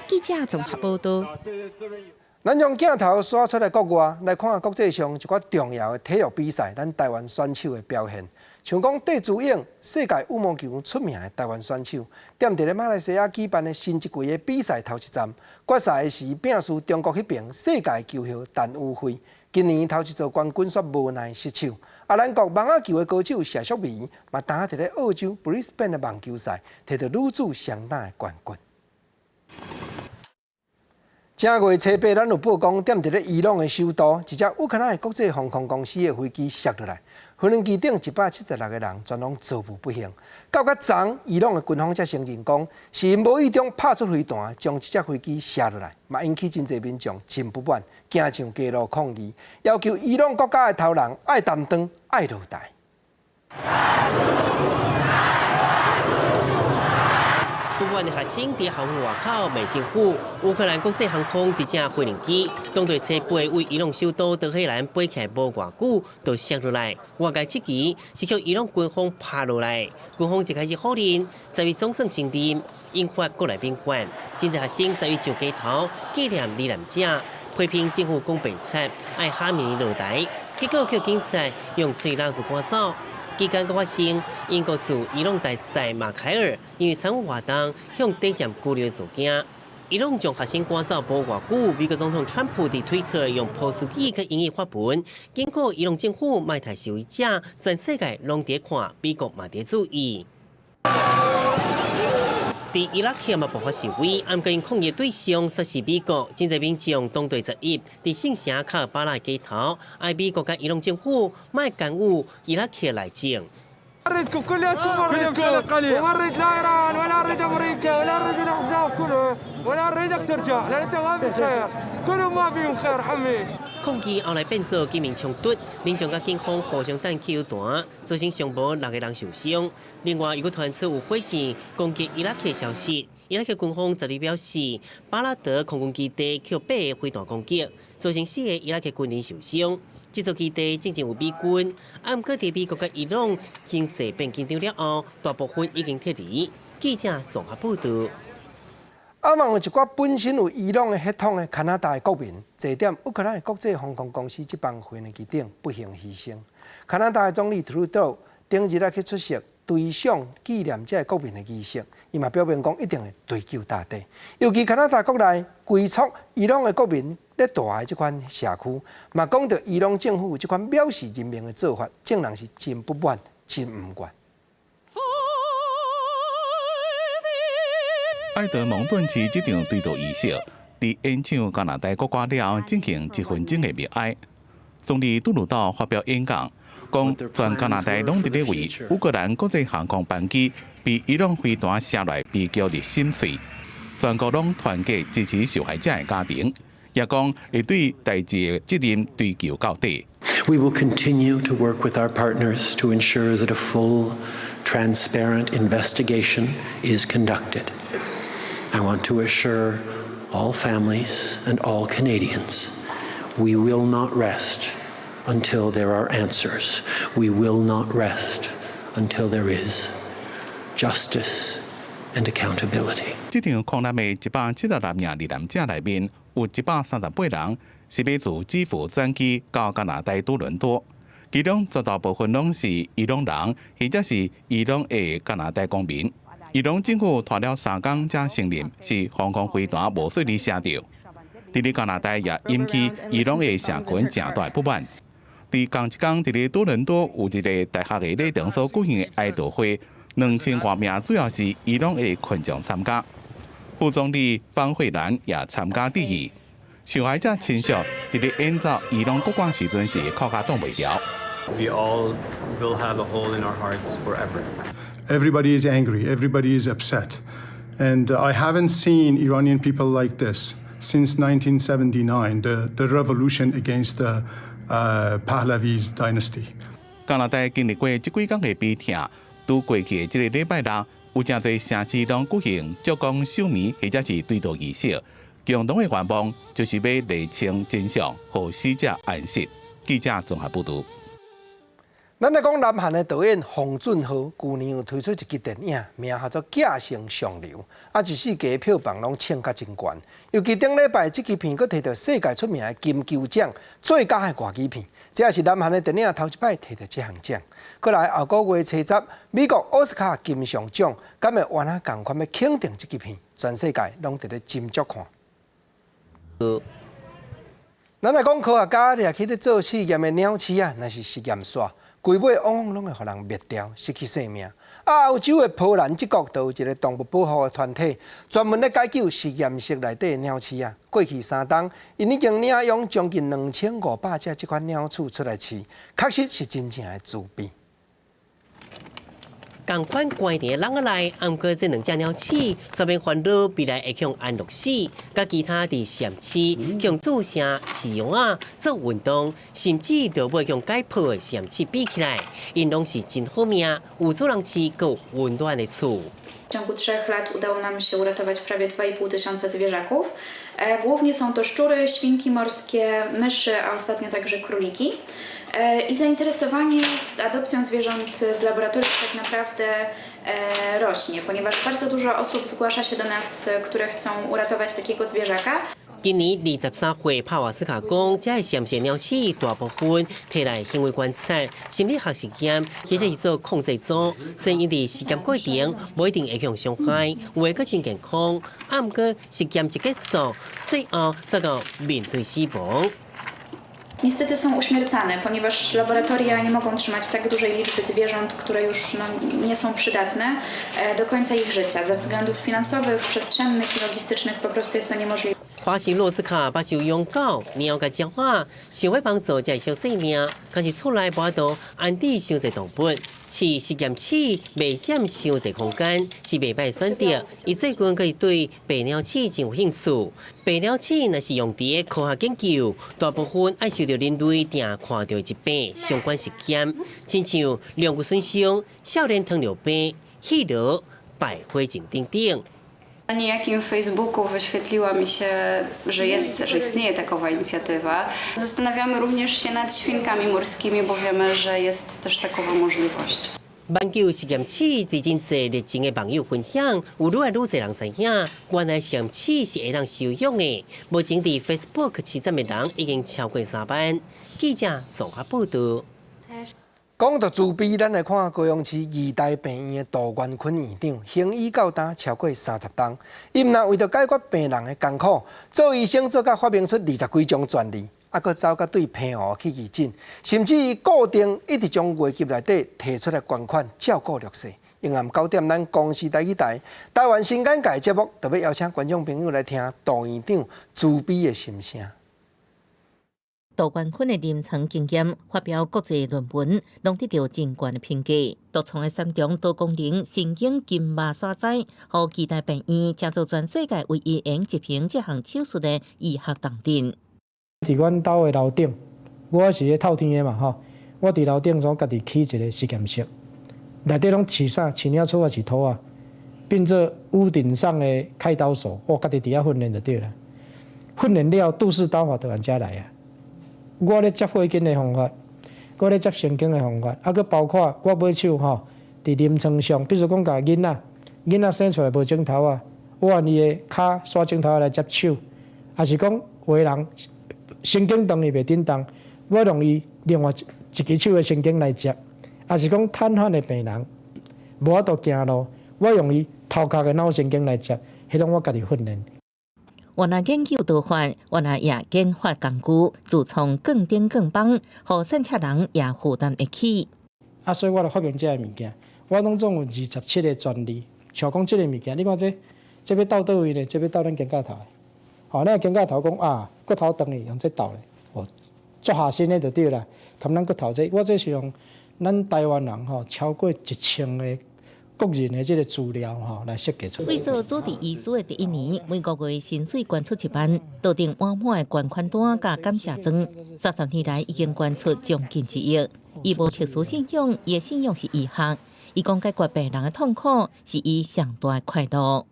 記者綜合報道。咱將鏡頭徙出來國外，來看國際上一寡重要的體育比賽，咱台灣選手的表現。像講戴資穎世界羽毛球出名的台灣選手，踮佇咧馬來西亞舉辦的新一季的比賽頭一站，決賽的時拚輸中國彼爿世界球后陳雨菲，今年頭一座冠軍煞無奈失手。啊，咱國網仔球的高手謝淑薇嘛，當佇咧澳洲布里斯本的網球賽，摕到女子雙打的冠軍。正月初八，咱有報講，踮佇咧伊朗的首都，一隻烏克蘭的國際航空公司的飛機摔落來，飛行機頂176個人全攏遭遇不幸。到較昨，伊朗的軍方才承認講，是𪜶無意中拍出飛彈，將這隻飛機射落來，嘛引起真濟民眾真不滿，行上街路抗議，要求伊朗國家的頭人愛擔當、愛落台。不滿學生佇校園外口罵政府，烏克蘭國際航空一隻飛行機，當地初八為伊朗首都德黑蘭飛起來無偌久，就摔落來。外界質疑是予伊朗軍方拍落來，軍方一開始否認，十一總算承認，引發國內民怨。真濟學生十一上街頭紀念罹難者，批評政府講白賊，愛哈梅尼落台，結果予警察用催淚彈趕走。期間閣發生英國駐伊朗大使馬凱爾因為參與活動，予短暫拘留事件。伊朗將學生趕走無偌久，美國總統川普佇推特用波斯語佮英語發文，警告伊朗政府莫刣示威者，全世界攏佇看，美國嘛佇注意。佇伊拉克嘛爆發示威，毋過𪜶抗議對象煞是美國，真濟民眾當地十一佇聖城卡爾巴拉街頭，哀美國佮伊朗政府莫干預伊拉克內政。 نريدكم كلياتكم نريدكم وما نريد لا ايران ولا نريد امريكا ولا نريد الاحزاب كلها ولا نريدك ترجع لان انت ما بيك خير كلهم ما بيهم خير عمي。抗議後來變做警民衝突，民眾佮警方互相彈汽油彈，造成上無六個人受傷。另外，又閣傳出有火箭攻擊伊拉克消息，伊拉克軍方昨日表示，巴拉德空軍基地予八个飛彈攻擊，造成四個伊拉克軍人受傷。這座基地進前有美軍，啊，毋過佇美國佮伊朗情勢變緊張了後，大部分已經撤離。記者綜合報道。啊，嘛有一寡本身有伊朗的血統的加拿大的國民，坐踮烏克蘭的國際航空公司這班飛機頂不幸犧牲。加拿大的總理特魯多頂日來去出席追想紀念這个國民的儀式，伊嘛表明講一定會追究到底。尤其加拿大國內規束伊朗的國民咧蹛的這款社區，嘛講著伊朗政府這款藐視人命的做法，眾人是真不滿、真毋願。埃德蒙頓市這場追悼儀式，佇演唱加拿大國歌了後，進行一分鐘的默哀。總理杜魯道發表演講，講全加拿大攏佇咧為烏克蘭國際航空班機被伊朗飛彈射來悲劇而心碎，全國攏團結支持受害者的家庭，也講會對代誌的責任追究到底。 We will continue to work with our partners to ensure that a full, transparent investigation is conducted. I want to assure all families and all Canadians, we will not rest until there are answers. We will not rest until there is justice and accountability. 這場空難的176名罹難者內面，有138人是欲自基輔轉機到加拿大多倫多，其中絕大部分攏是伊朗人，或者是伊朗的加拿大公民。伊朗政府拖了3工才承認是防空飛彈無細膩射著。佇咧加拿大也引起伊朗的社群誠大不滿。佇仝一工，佇咧多倫多有一个大學的禮堂所舉行的哀悼會，2000外名主要是伊朗的群眾參加。副總理方慧蘭也參加致意。受害者親屬佇咧演奏伊朗國歌時陣是哭甲擋袂牢。 We all will have a hole in our hearts forever. Everybody is angry. Everybody is upset. And I haven't seen Iranian people like this since 1979, the revolution against the Pahlavi's dynasty. 加拿大經歷過這幾工的悲痛，拄過去的這个禮拜六，有誠濟城市攏舉行燭光守暝或者是追悼儀式，共同的願望就是欲釐清真相，予死者安息。記者綜合報導。咱來講南韓的導演奉俊昊，舊年有推出一支電影，名號做《寄生上流》，啊，一四季票房攏衝甲真懸。尤其頂禮拜，這支片閣摕著世界出名的金球獎最佳的外語片，這也是南韓的電影頭一擺摕著這項獎。過來後個月初十，美國奧斯卡金像獎，敢會按怎仝款欲肯定這支片？全世界攏佇咧斟酌看。咱來講科學家掠去咧做試驗的鳥鼠仔，若是實驗煞，規尾往往攏會予人滅掉，失去性命。啊，歐洲的波蘭這國就有一个動物保護的團體，專門咧解救實驗室內底的鳥鼠仔。過去3冬，𪜶已經領養將近2500隻這款鳥鼠出來飼，確實是真正的慈悲。仝款關佇籠仔內，毋過這兩隻鳥鼠，煞免煩惱未來會予安樂死，佮其他佇實驗室，予注射飼養仔做運動，甚至著欲予解剖的實驗室比起來，𪜶攏是真好命，有主人飼，閣有溫暖的厝。 W ciągu 3 lat udało nam się uratować prawie 2,5 tysiąca zwierzaków. Głównie są to szczury, świnki morskie, myszy, a ostatnio także króliki. I zainteresowanie z adopcją zwierząt z laboratorium tak naprawdę rośnie, ponieważ bardzo dużo osób zgłasza się do nas, które chcą uratować takiego zwierzaka. 今年23歲，帕瓦斯卡講，這實驗室鳥鼠大部分提來行為觀察、心理學實驗，或者是做控制組，所以𪜶佇實驗過程無一定會予傷害，有的閣真健康。啊，毋過實驗一結束，最後煞閣面對死亡。 Niestety są uśmiercane, ponieważ laboratoria nie mogą trzymać tak dużej liczby zwierząt, które już, no, nie są przydatne do końca ich życia. Ze względów finansowych, przestrzennych i logistycznych po prostu jest to niemożliwe. 華西洛斯卡把手養狗、貓佮鳥仔，想欲幫助這小生命，可是厝內無法度安置傷濟動物，飼實驗鼠袂佔傷濟空間，是袂䆀選擇。伊最近閣是對白鳥鼠真有興趣。白鳥鼠若是用佇科學研究，大部分愛受著人類定看著疾病相關實驗，親像龍骨損傷、少年糖尿病、氣瘻、敗血症等等。 Na niejakim Facebooku wyświetliła mi się, że, jest, że istnieje takowa inicjatywa. Zastanawiamy również się nad świnkami morskimi, bo wiemy, że jest też takowa możliwość. 挽救實驗鼠，佇真濟熱情的網友分享，有愈來愈濟人知影，原來實驗鼠是會當收養的。目前佇 Facebook 飼讚的人已經超過3萬。記者綜合報導。講到慈悲，咱來看高雄市義大病院的杜元坤院長，行醫到今超過30冬。伊毋但為著解決病人的艱苦，做醫生做甲發明出20幾種專利，啊，閣走甲對澎湖去義診，甚至伊固定一直將月給內底提出來捐款照顧弱勢。下暗9點，咱公視台語台台灣新眼界節目，特別邀請觀眾朋友來聽杜院長慈悲的心聲。杜元坤的臨床經驗，發表國際論文，攏得著真懸的評價。獨創的三重多功能神經筋麻栓劑，予義大病院成做全世界唯一會執行這項手術的醫學重鎮。佇阮兜的樓頂，我是咧透天的嘛吼，我佇樓頂所家己起一个實驗室，內底攏飼啥？飼鳥鼠抑是兔仔，變做屋頂上的開刀手，我家己佇遐訓練就對啦。訓練了，杜氏刀法就按遮來啊。我咧接血筋的方法，我咧接神經的方法，啊，閣包括我尾手吼，佇臨床上，比如講共囡仔，囡仔生出來無指頭仔，我按伊的跤刷指頭仔來接手，抑是講有的人神經斷伊袂振動，我用伊另外一一支手的神經來接，抑是講癱瘓的病人無法度行路，我用伊頭殼的腦神經來接，彼攏我家己訓練。原來研究導法，原來也研發工具，自創鋼釘鋼棒，予散赤人也負擔會起。啊，所以我就發明這个物件，我攏總有27个專利。像講這个物件，你看這，這欲鬥佗位呢？這欲鬥咱肩胛頭的。吼，咱肩胛頭講啊，骨頭斷去用這鬥咧，哦，足下身的就對啦。含咱骨頭這，我這是用咱台灣人吼超過1000個國人的這个資料吼來設計出來。為做主治醫師的第一年，每個月薪水捐出1萬，桌頂滿滿的捐款單佮感謝狀。30年來已經捐出將近1億。伊無特殊信仰，伊的信仰是醫學。伊講解決病人的痛苦，是伊上大的快樂。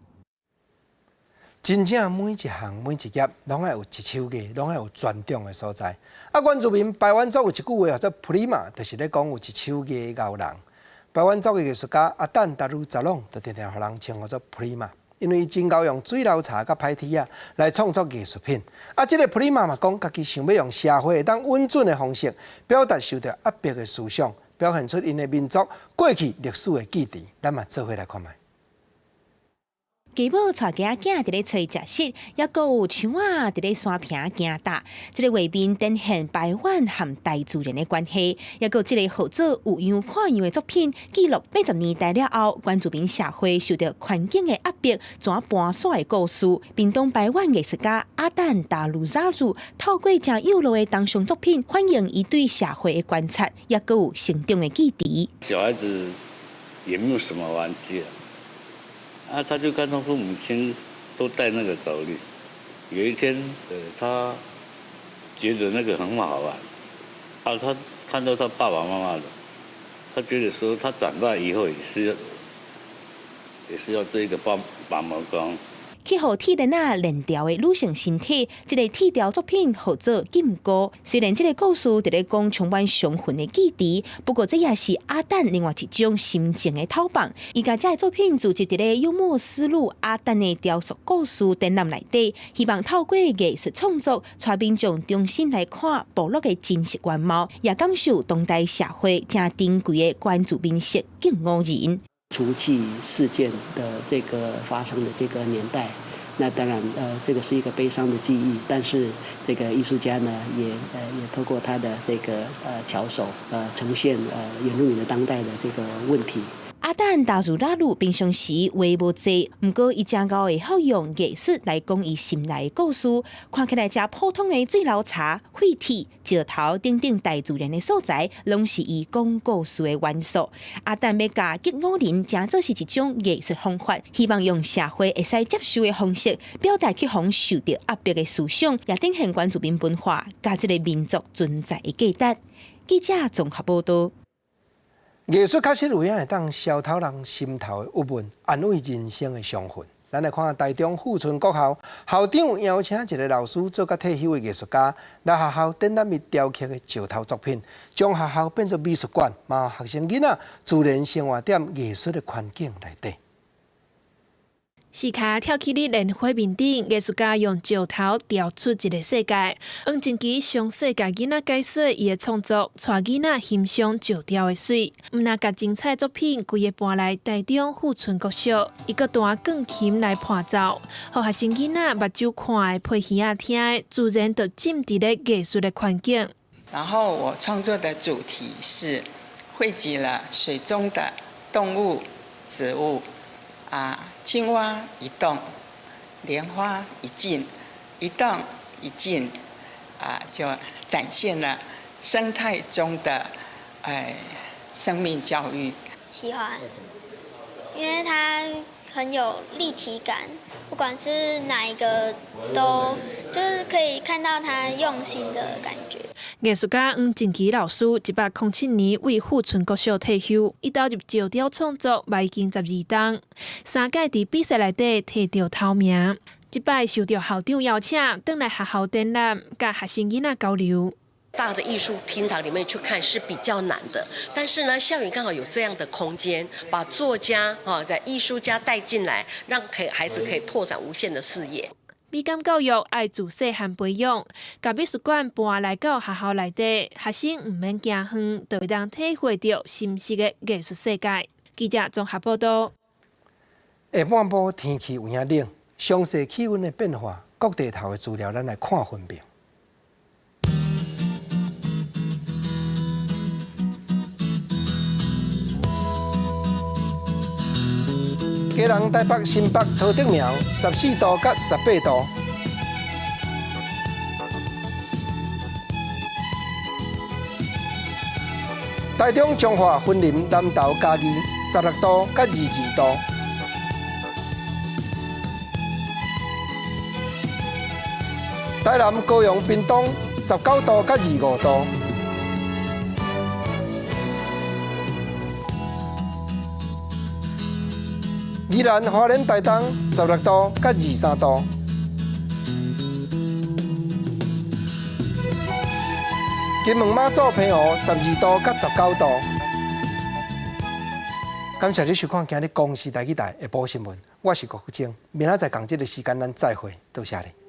真正每一行每一業，攏愛有一手藝，攏愛有專長的所在。啊，原住民排灣族有一句話叫做“普里馬”，就是咧講有一手藝的𠢕人。排灣族的藝術家阿旦達魯扎朗，就定定予人稱呼做普里馬，因為伊真𠢕用水流柴佮歹鐵仔來創作藝術品。啊，這个普里馬嘛講，家己想欲用社會會當穩準的方式，表達受著壓迫的思想，表現出𪜶的民族過去歷史的記憶。咱嘛做伙來看覓。繼母帶囝仔佇咧揣食食，抑閣有樹仔佇咧山坪行踏。這个畫面展現排灣和大自然的關係，抑閣這个號做有樣看樣的作品，記錄80年代了後，原住民社會受著環境的壓迫，怎搬徙的故事。屏東排灣藝術家阿旦達魯扎魯透過誠幼路的當上作品，反映伊對社會的觀察，抑閣有成長的記憶。小孩子也沒有什麼玩具。啊，他就看到父母親都戴那個斗笠。有一天，他覺得那個很好玩。啊，他看到他爸爸媽媽的，他覺得說他長大以後也是要這個拔拔毛光。去予鐵鏈仔連牢的女性身體，這个鐵雕作品號做禁錮。雖然這个故事佇咧講充滿傷痕的記憶，不過這也是阿旦另外一種心情的透放。伊共這个作品聚集佇咧幽默絲路阿旦的雕塑故事展覽內底，希望透過藝術創作，帶民眾重新來看部落的真實原貌，也感受當代社會誠珍貴的原住民式敬古人。足跡事件的這個發生的這個年代，那當然，這個是一個悲傷的記憶。但是這個藝術家呢，也透過他的這個巧手，呈現原住民的當代的這個問題。阿旦達魯拉魯平常時話無濟，毋過伊誠𠢕會曉用藝術來講伊心內的故事。看起來誠普通的水流柴、廢鐵、石頭等等大自然的素材，攏是伊講故事的元素。阿旦欲共擊鼓人誠做是一種藝術方法，希望用社會會使接受的方式，表達去予受著壓迫的思想，也展現原住民文化佮這个民族存在的價值。記者綜合報道。藝術確實有影會當消透人心頭的鬱悶，安慰人生的傷痕。咱來看台中富春國校校長邀請一个老師做甲退休的藝術家，來學校展覽伊雕刻的石頭作品，將學校變做美術館，嘛予學生囡仔自然生活佇藝術的環境內底。四跤跳起佇蓮花面頂，藝術家用石頭雕出一个世界。黃靜琪詳細共囡仔解說伊的創作，帶囡仔欣賞石雕的媠。毋但共精彩作品規个搬來台中富春國小，伊閣彈鋼琴來伴奏，予學生囡仔目睭看的、批耳仔聽的，自然就浸佇咧藝術的環境。然後我創作的主題是匯集了水中的動物、植物。啊，青蛙一動，蓮花一靜，一動一靜，啊，就展現了生態中的生命教育。喜歡，因為它很有立體感，不管是哪一個都就是可以看到他用心的感覺。藝術家黃靜琪老師107年為富春國小退休，伊投入石雕創作，嘛已經12冬，三屆佇比賽內底摕著頭名。這擺受著校長邀請，轉來學校展覽，佮學生囡仔交流。大的藝術廳堂裡面去看是比較難的，但是呢，校園剛好有這樣的空間，把作家啊，在藝術家帶進來，讓可以孩子可以拓展無限的視野。美感教育愛自細漢培養，共美術館搬來到學校內底，學生毋免行遠，就會當體會著深邃的藝術世界。記者綜合報道。下半晡天氣有影冷，詳細氣溫的變化，各地頭的資料，咱來看分別。基隆、台北、新北、桃竹苗，14度佮18度。台中、彰化、雲林、南投、嘉義，16度佮22度。台南、高雄、屏東，19度佮25度。宜蘭、花蓮、台東，16度佮23度。金門、馬祖、澎湖，12度佮19度。感謝你收看今日公視台語台下晡新聞，我是郭國晶，明仔載仝這个時間咱再會，多謝你。